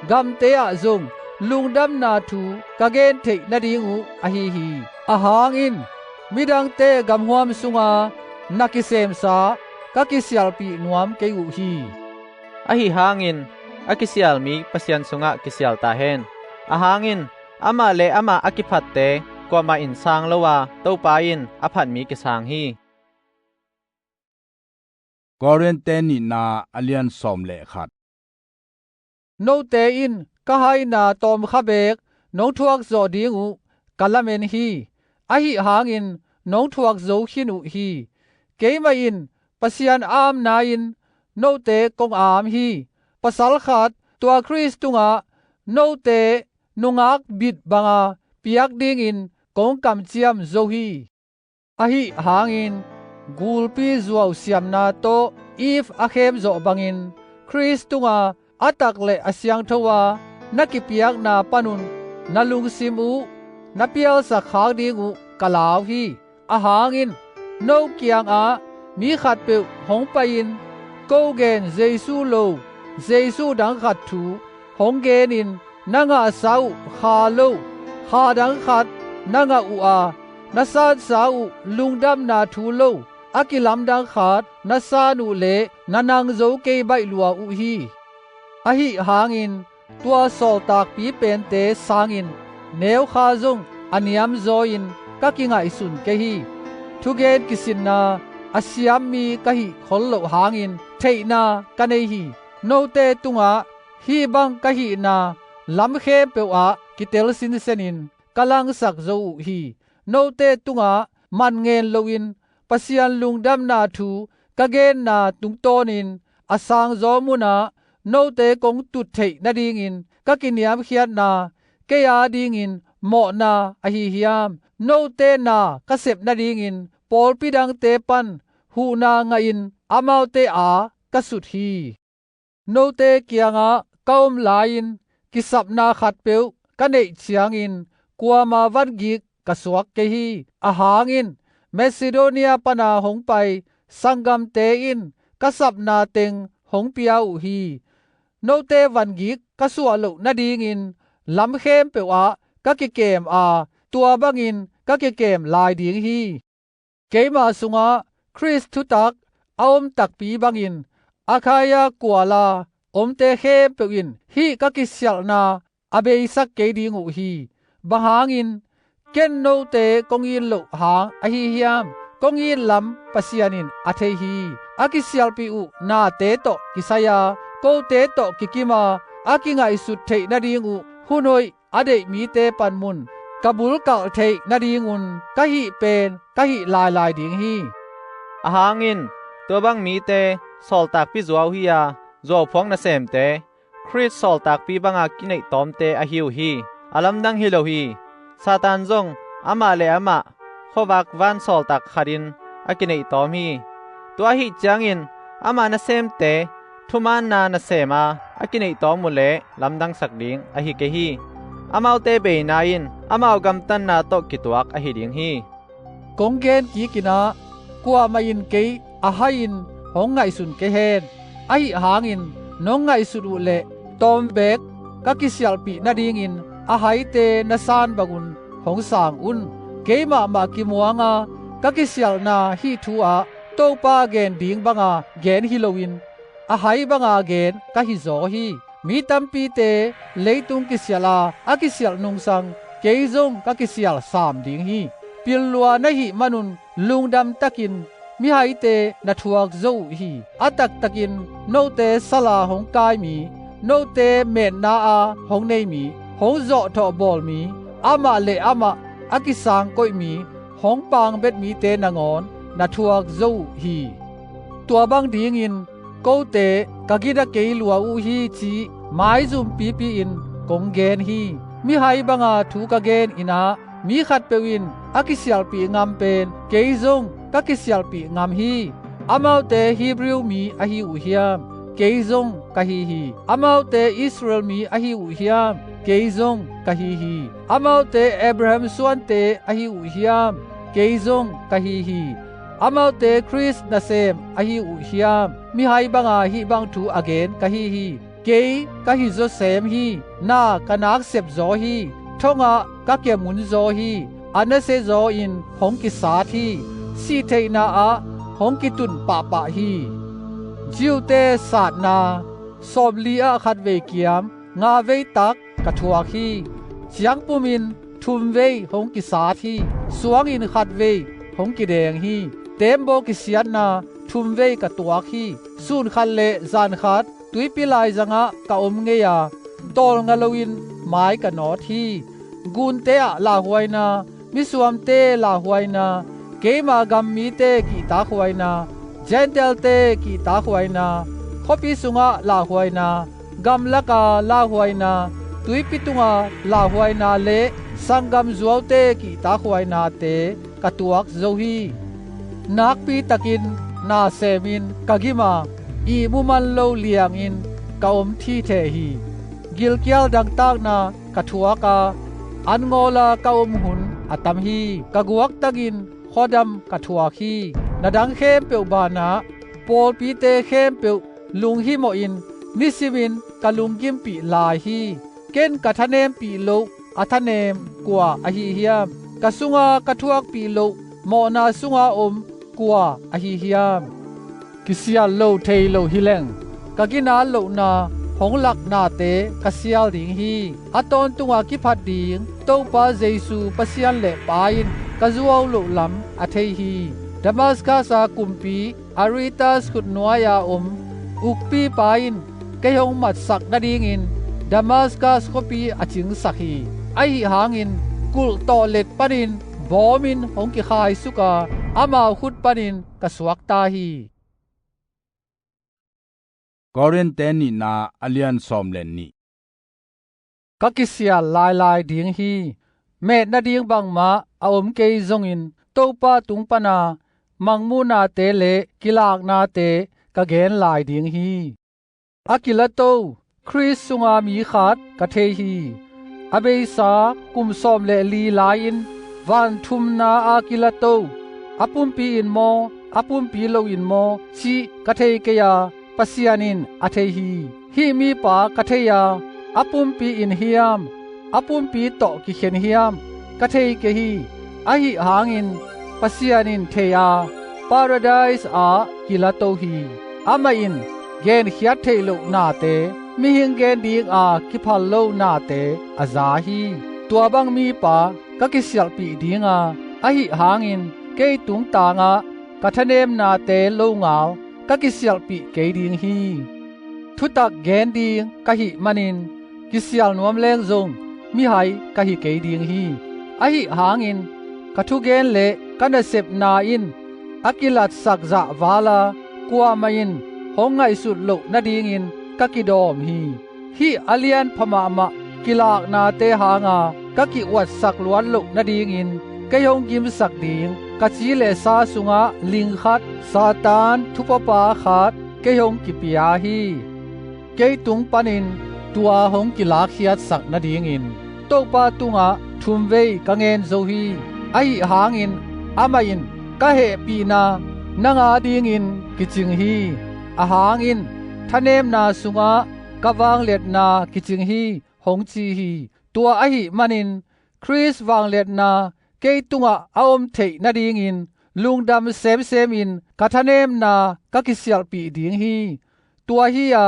gamte ah zong lungdamna thu ka gen theih nading uh ahi hi. Ahang in midangte gamhuam sunga na kisemsa ka kisialhpih nuam kei uh hi. Ahi hangin a kisial mi Pasian sungah kisial ta hen. Ahang in amah le amah a kiphatte kuamah in sang lo a, Topa in a phat mi kisang hi. Korinth nihna a lian sawm le khat. Note in ka haina tawmkha beek nong thuak zawh ding uh ka lamen hi. Ahi hangin nong thuak zo khin uh hi. Keimah in Pasian amna in note kong am hi. Pasal khat tua Khrist tungah note nungak bit banga piak dingin kong kamciam zo hi. Ahi hangin gulpi zuau siamna tawh Eve a khemzawh bangin Khrist tunga a tak le a siangtho a na kipiakna panun na lungsim uh na pialsak khak ding uh ka lau hi. Ahang in no kiangah mi khatpeuh hong pai-in ko gen Jesu lo Jesu dang khat thu hong genin na ngahsa uh kha lo kha dang khat na ngah uh a, na sansa uh lungdamna thu lo a kilamdang khat na san uh le na nang zo kei baih lua uh hi. Ahi hangin tua sawltakpi pente sangin neukha zong a niamzaw-in ka kingaihsun kei hi. Thugen kisinna a siam mi ka hih khol loh hangin theihna ka nei hi. Note tungah hih bang ka hihna lam khempeuh ah kitel sinsenin ka langsak zo uh hi. Note tungah man ngen loin Pasian lungdamna thu ka genna tungtawnin a sangzaw munah note kong tut theih nadingin ka kiniamkhiatna kei a dingin mawhna ahi hiam? Note na ka sep nadingin pawlpi dangte pan huhna ngahin amaute a ka sut hi. Note kiangah ka om lai-in kisapna khatpeuh ka neih ciangin kuama vangik ka suak kei hi. Ahang in Macedonia pana hong pai sanggamte in ka sapna teng hong pia uh hi. Note vangik ka suah loh nadingin lam khempeuh ah ka kikem a, tua bangin ka kikem lai ding hi. Keima sungah Khrist thutak a om takpi bangin Akhaia kuala omte khempeuh in hih ka kisialhna a beisak kei ding uh hi. Bang hangin ken note kong it loh hang ahi hiam? Kong it lam Pasian in a thei hi. A kisialhpih uh nate tawh kisai a, kote tawh kikim a, a kingaihsut theih nading uh hun hoih a deih mite panmun ka bulkalh theih nadingun ka hih pen ka hih lailai ding hi. Ahang in tua bang mite sawltakpi zuau hi a, zuauphuak nasemte, Khrist sawltakpi banga kineih tawmte ahi uh hi. A lamdang hi lo hi. Satan zong amah le amah khuavak van sawltak khatin a kineih tawm hi. Tua ahih ciangin ama nasemte thumaanna nasem a a kineih tawm uh leh lamdangsak ding ahi kei hi. Amaute beina in amau gamtatna tawh kituak ahi ding hi. Kong gen kikin ah, kuamah in kei a hai-in hong ngaihsun kei hen. Ahi hangin nong ngaihsut uh leh tawm beek ka kisialhpih nadingin a haite na san bangun hong sang un. Kei mahmah kimuanga ka kisialhna hih thu ah Topa gen ding banga gen hi loin a hai banga gen ka hizaw hi. Mi tampite leitung kisialh a a kisialh nungsang kei zong ka kisialh sam ding hi. Pil lua na hih manun lungdam takin mihaite na thuak zo uh hi. A taktakin note sala hong kai mi, note metna a hong nei mi, hong zawhthawh bawl mi, amah le amah a kisang koih mi, hong pangbet mite nangawn na thuak zo uh hi. Tua bang dingin kote ka gina kei lua uh hi cih maizum pipi-in kong gen hi. Mihai banga thu ka gen in ah mi khatpeuh in a kisialhpih ngam pen kei zong ka kisialhpih ngam hi. Amaute Hebrew mi ahi uh hiam? Kei zong ka hi hi. Amaute Israel mi ahi uh hiam? Kei zong ka hi hi. Amaute Abraham suante ahi uh hiam? Kei zong ka hi hi. Amaute Khrist nasem ahi uh hiam? Mihai banga hih bang thu a gen ka hi hi. Kei ka hi zawsem hi. Na ka nak sep zaw hi. Thongah ka kemun zaw hi. A nasia zaw in hong kisat hi. Sihtheihna ah hong kitun pahpah hi. Jew-te satna sawmli ah khatvei kiam nga vei tak ka thuak hi. Ciangpumin thumvei hong kisat hi. Suangin khatvei hong kideng hi. Tembaw kisiatna thumvei ka tuak hi. Sun khat le zan khat tuipi laizangah ka om ngei a, tawlnga loin mai ka nawt hi. Gunte ah lauhuaina, misuamte lauhuaina, keima gam mite kihtakhuaina, Gentile-te kihtakhuaina, khuapi sungah lauhuaina, gamlaka lauhuaina, tuipi tunga lauhuaina le sanggam zuaute kihtakhuainate ka tuak zo hi. Nakpi takin na semin ka gim a, ihmu man lo liangin ka om thithe hi. Gilkial dangtakna ka thuak a, an ngawla ka om hun a tam hi. Ka guaktangin khuadam ka thuak hi. Na dang khempeuh banah pawlpite khempeuh lunghimawhin nisimin ka lungkimpih lai hi. Ken ka thanempih loh a thanem kua ahi hiam? Ka sunga ka thuakpih loh mawhna sunga om kua ahi hiam? Kisial lo thei lo hileng ka gina lohna hong lak nate ka sial ding hi. A tawntunga kiphat ding Topa Jesu Pasian le Pa in ka zuau loh lam a thei hi. Damaskas a kumpi Aretas khutnuai-a om ukpipa in kei hong matsak nadingin Damaskas khuapi a cingsak hi. Ahi hangin kulh tawh let panin bawmin hong kikhaisuk a, amau khut panin ka suakta hi. Korinth nihna a lian sawm le nih. Ka kisial lailai ding hi. Met nading bangmah a om kei zongin Topa tung pana mangmuhnate le kilaknate ka gen lai ding hi. A kilato Khrist sunga mi khat ka thei hi. A beisa kum sawm le li lai-in vanthumna a kilato, a pumpi in maw, a pumpi lo in maw cih ka thei kei a, Pasian in a thei hi. Hih mipa ka thei a, a pumpi in hiam, a pumpi tawh kikhen hiam ka thei kei hi. Ahi hangin Pasian in thei a, Paradise ah kilato hi. Amah in genkhiat theih loh nate, mihing gen dinga kiphal lo nate a za hi. Tua bang mipa ka kisialhpih dinga, ahi hangin kei tungtangah ka thanemnate longal ka kisialhpih kei ding hi. Thutak gen ding ka hih manin kisial nuam leng zong mihai ka hi kei ding hi. Ahi hangin ka thugen le ka nasepna in a kilatsak zah vala kuamah in hong ngaihsut loh nadingin ka kidawm hi. Hih a lianpha mahmah kilaknate hanga ka ki-uatsak luat loh nadingin kei hong gimsak ding ka ci le sa sungah ling khat, Satan thupapa khat kei hong kipia hi. Kei tung panin tua hong kilakkhiatsak nadingin Topa tungah thumvei ka ngen zo hi. Ahi hangin amah in ka hehpihna nang a dingin kicing hi. Ahang in thanemna sungah ka vangliatna kicing hi, hong ci hi. Tua ahi manin Khrist vangliatna kei tungah a om theih nadingin lungdam semsemin ka thanemna ka kisialhpih ding hi. Tua hi-a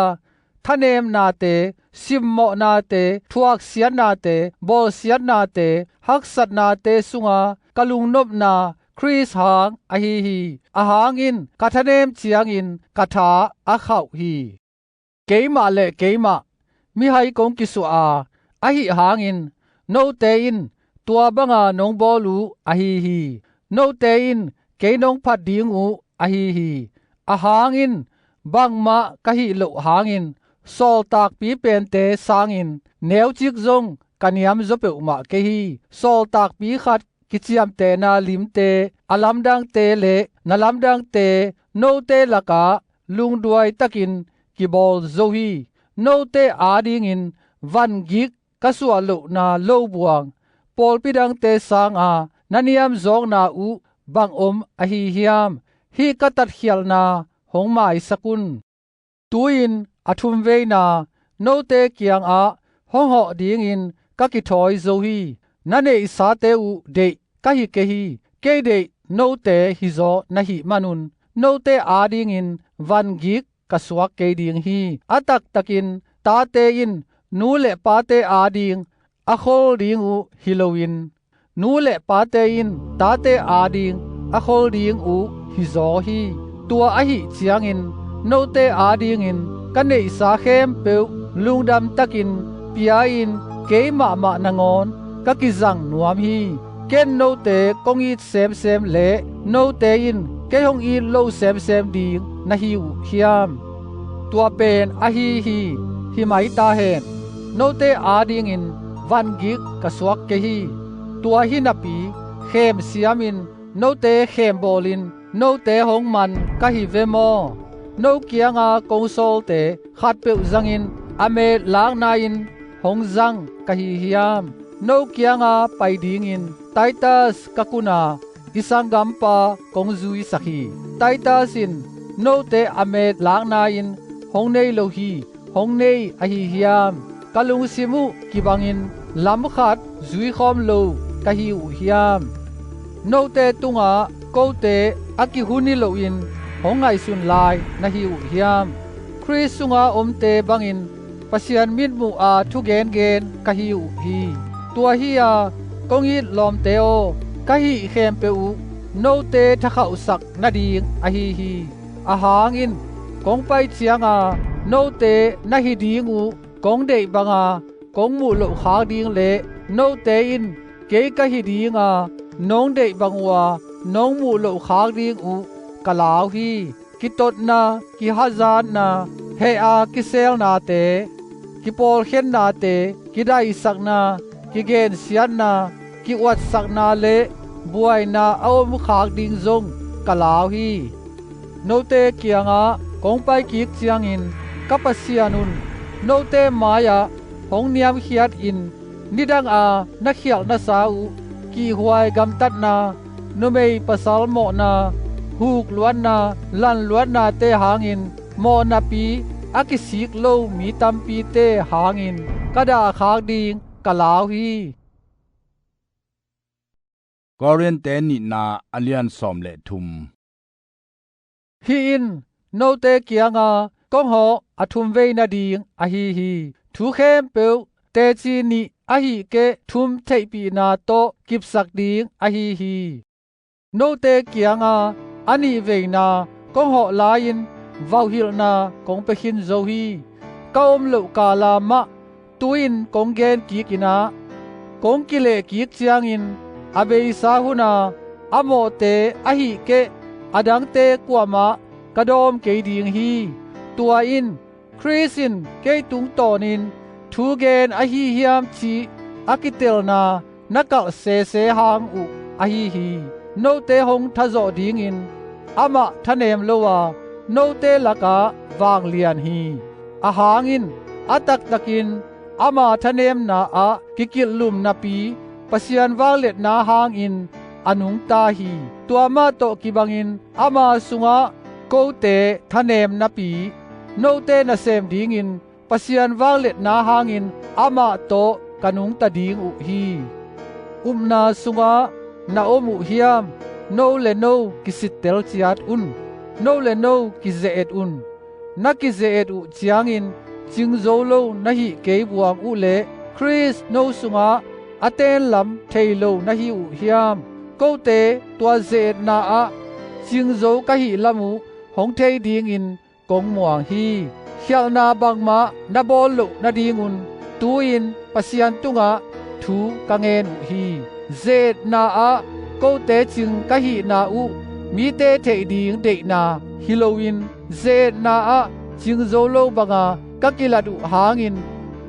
thanemnate, simmawhnate, thuaksiatnate, bawlsiatnate, haksatnate sunga ka lungnopna Khrist hang ahi hi. Ahang in ka thanem ciangin ka tha a khauh hi. Keimah le keimah mihai kong kisuah a, ahi hangin note in tua banga nong bawl uh ahi hi. Note in kei nong phat ding uh ahi hi. Ahang in bangmah ka hih loh hangin sawltakpi pente sangin neucik zong ka niam zaw peuhmah kei hi. Sawltakpi khat kiciamtehna limte, a lamdangte le na lamdangte note lakah lungduai takin kibawl zo hi. Note adingin vangik ka suah lohna lobuang pawlpi dangte sanga na niamzawkna uh bang om ahi hiam? Hih ka tatkhialhna hong maisak un. Tu-in a thumveina note kiangah hong hawh dingin ka kithawi zo hi. Na neihsate uh deih ka hi kei hi. Kei deih note hizaw na hih manun note adingin vangik ka suak kei ding hi. A taktakin tate in nu le pate ading a khol ding uh hi loin nu le pate in tate ading a khol ding uh hizaw hi. Tua ahi ciangin note adingin ka neihsa khempeuh lungdam takin pia-in kei mahmah nangawn ka kizang nuam hi. Ken note kong it semsem le note in kei hong it lo semsem ding na hi uh hiam? Tua pen ahi hi. Hi mai ta hen. Note adingin vangik ka suak kei hi. Tua hi napi khem siamin note khem bawlin note hong man ka hi ve maw? No kianga kong sawlte khatpeuh zangin a met lakna in hong zang ka hi hiam? No kianga pai dingin Titus ka kun a, i sanggampa kong zuisak hi. Titus in note a met lakna in hong nei lo hi. Hong nei ahi hiam? Ka lungsim uh kibangin lam khat zuikhawm lo ka hi uh hiam? Note tungah kote a kihun hi loin hong ngaihsun lai na hi uh hiam? Khrist sunga omte bangin Pasian mitmuh a thugengen ka hi uh hi. Tua hi-a kong it lawmte aw, ka hih khempeuh uh note thakhauhsak nading ahi hi. Ahang in kong pai cianga note na hi ding uh kong deih banga kong muh loh khak ding le note in kei ka hi dinga nong deih bang uh a nong muh loh khak ding uh ka lau hi. Kitotna, kihazatna, heh-a kiselnate, kipawlkhennate, kidaisakna, kigensiatna, ki-uatsakna le buaina a om khak ding zong ka lau hi. Note kiangah kong paikik ciangin ka Pasian un note mai-ah hong niamkhiatin nidanga na khialh nasa uh kihhuai gamtatna, numei pasal mawhna, hukluatna, lanluatnate hangin, mawhnapi a kisik lo mi tampite hangin ka dahkhak ding ka lau hi. Korinth nihna a lian sawm le thum. Hih in note kianga kong hawh a thumvei nading ahi hi. Thu khempeuh teci nih ahih keh thum theihpihna tawh kipsak ding ahi hi. Note kianga a nihveina kong hawh lai-in vauhilhna kong pia khin zo hi. Ka om loh kala mah tu-in kong gen kikin ah, kong kileh kik ciangin a beisa huna a mawhte ahih keh a dangte kuamah ka dawm kei ding hi. Tua in Khrist in kei tungtawnin thu gen ahi hiam cih a kitelna na kalh sese hang uh ahi hi. Note hong thazawh dingin amah thanem lo a note lakah vanglian hi. Ahang in a taktakin ama thanemna ah kikilhlum napi Pasian vangliatna hangin a nungta hi. Tua mah tawh kibangin ama sungah kote thanem napi note nasem dingin Pasian vangliatna hangin amah tawh ka nungta ding uh hi. Upna sungah na om uh hiam? No le no kisittel ciat un. No le no kize-et un. Na kize-et uh ciangin cingzo lo na hih kei buang uh leh Khrist no sungah a tenlam thei lo na hi uh hiam? Kote tua ze-etna ah cingzo ka hih lam uh hong thei dingin kong muang hi. Khialhna bangmah na bawl loh nadingun tu-in Pasian tungah thu ka ngen uh hi. Ze-etna ah kote cing ka hihna uh mite theih ding deihna hi loin, ze-etna ah cingzo lo banga ka kilat uh hangin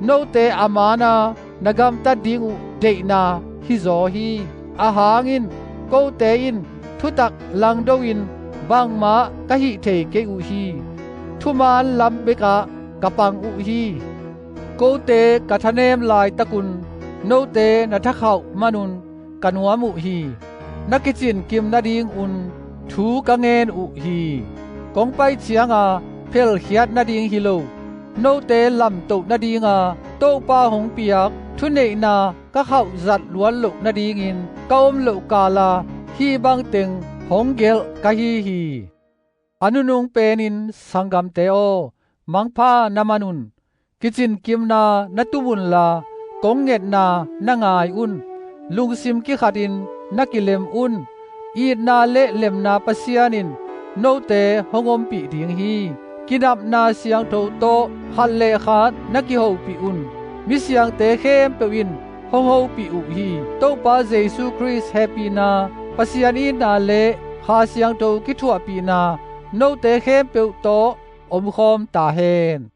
note a mana na gamtat ding uh deihna hizaw hi. Ahang in kote in thutak langdo-in bangmah ka hih thei kei uh hi. Thuman lam bekah ka pang uh hi. Kote ka thanem laitakun note na thakhauh manun ka nuam uh hi. Na kicinkim nadingun thu ka ngen uh hi. Kong pai cianga phelkhiat nading hi lo, note lamtoh nadinga Topa hong piak thuneihna ka khauhzat luat loh nadingin ka om loh kala hih bangteng hong gelh ka hi hi. A nunung penin sanggamte aw, mangpha na man un. Kicinkimna na tum unla, kong ngetna na ngai un. Lungsim kikhatin na kilem un. Itna le lemna Pasian in note hong ompih ding hi. Kinapna siangtho tawh khat le khat na kihopih un. Misiangte khempeuh in hong hopih uh hi. Topa Jesu Khrist hehpihna, Pasian itna le Kha Siangtho kithuahpihna note khempeuh tawh omkhawm tahen.